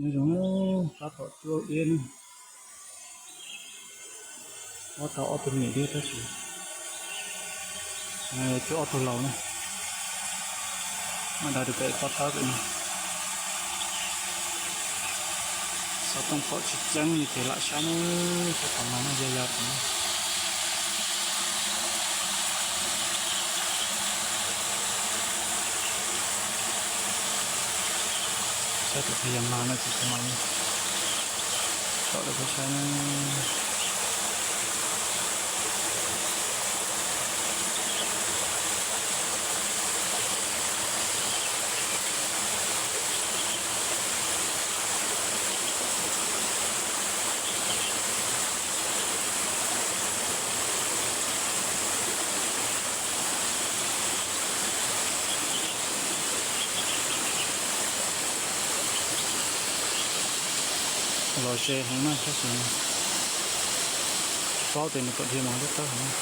Nyob zoo, tab tom cuab iab na. Ob tau ob tug me nyuam thiab tab sis cuab ob tug laus na. Muab da rau pem pob tawb pem no. Xov tooj pom tsis tseeb li ces lam saib na, saib tom no no ya ya tom no. Saib tom txhia yam mag no ces tsis mag li. Tom lawv kuj saib na. Los ze heev na tab sis tsis paub tias nws kom dhia mus lub tawb heev.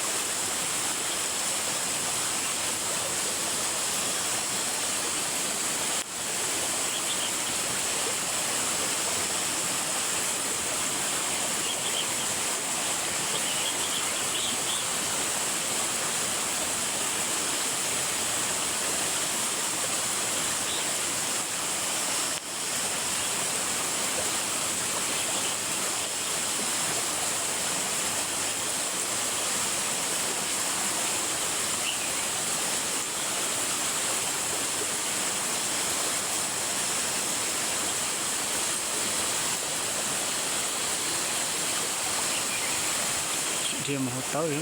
Tsis dhia mus hauv tawb li.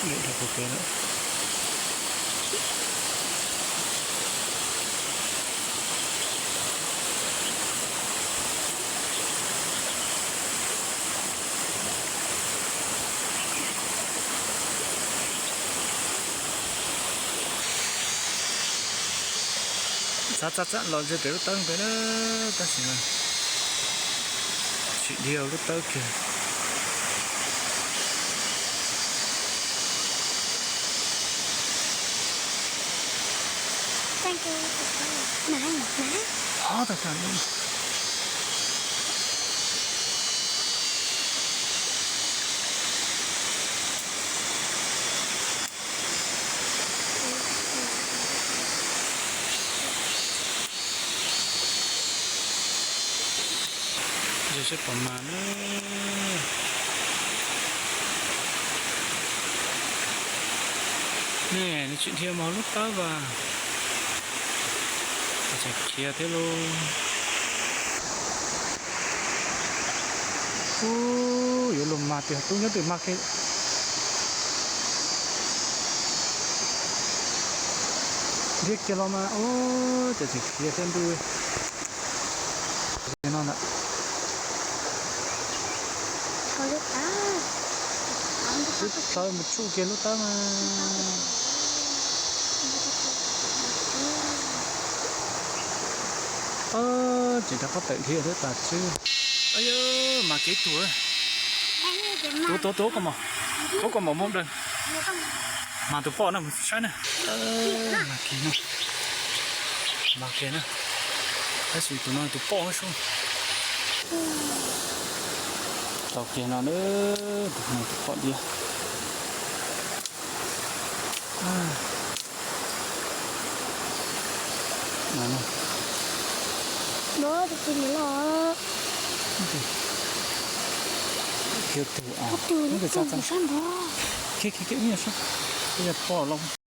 Lem dhau puag pem lawm. Txav txav txav los ze pem lub tawb pem na, tab sis mas tsis dhia lub tawb kiag. Saib pom mas na. Ne, nws tsis dhia mus lub tawb vas. Tseem khiav thiab lauj. Ub, yuav luag mag tiag, tub nyob twg mag kiag. Dhia kiag los mas, ub, cas tseem khiav thiab ntuj. No na. Twb tawm mus tshuj kiag lub tawb mas. Tseem rov qab tawm dhia thiab tas tswb. Mas kev tuag. Tuav tuav tuav koj mom, tuav koj mom mus daws. Mas tus poj no mus saib na. Mas kiag na, mas kiag na. Tab sis tus no tus poj sub. Tau kiag no na, tus no tus poj diab. Khiav tus, khiav khiav khiav, ib nyuag sab, ib nyuag poj los.